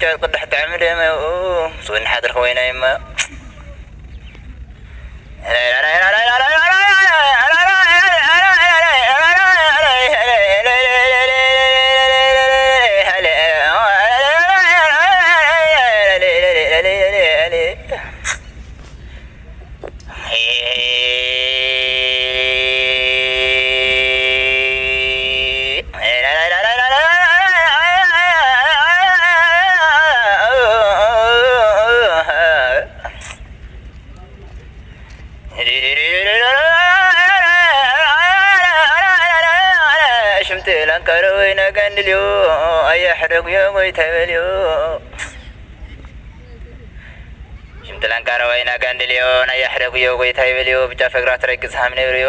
ጨርቂ ድሕጥዕሚ ደመኡ ስውን ሓድርክ ወይናይማ ሽምቲ ላንካሮ ወይና ጋንድልዮ ኣያሕደጉዮ ጎይታ ይበልዮ። ሽምቲ ላንካሮ ወይና ጋንድልዮ ናይ ኣሕደጉዮ ጎይታ ይበልዮ። ብጫ ፈግራ ትረግጽ ሃም ነብርዮ።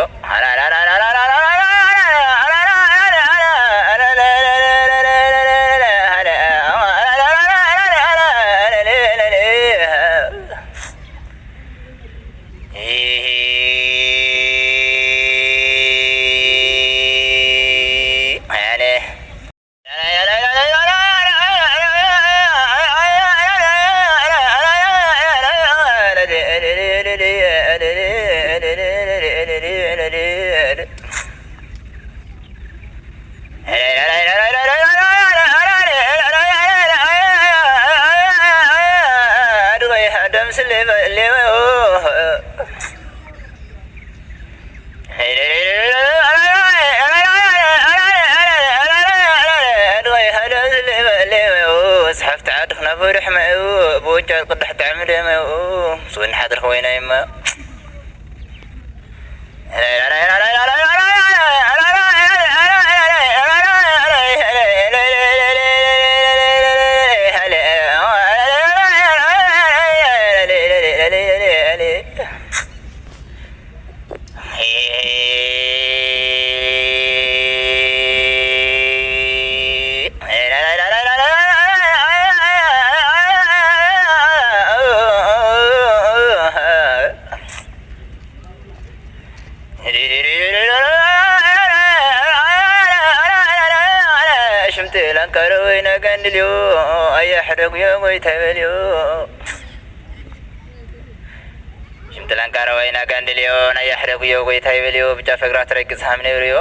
ሓፍቲ ዓድኽና ብርሕመኡ ብወጫ ቅዳሕ ጥዕሚ ደመኡ ስውን ሓድርኽ ወይናይማ ሽምቲ ላንካሮ ወይና ጋንድልዮ ኣያ ሕደጉዮ ጎይታ ይበልዮ። ሽምቲ ላንካሮ ወይና ጋንድልዮ ናይ ኣሕደጉዮ ጎይታ ይበልዮ። ብጫ ፈግራ ትረግጽ ሃም ነብርዮ።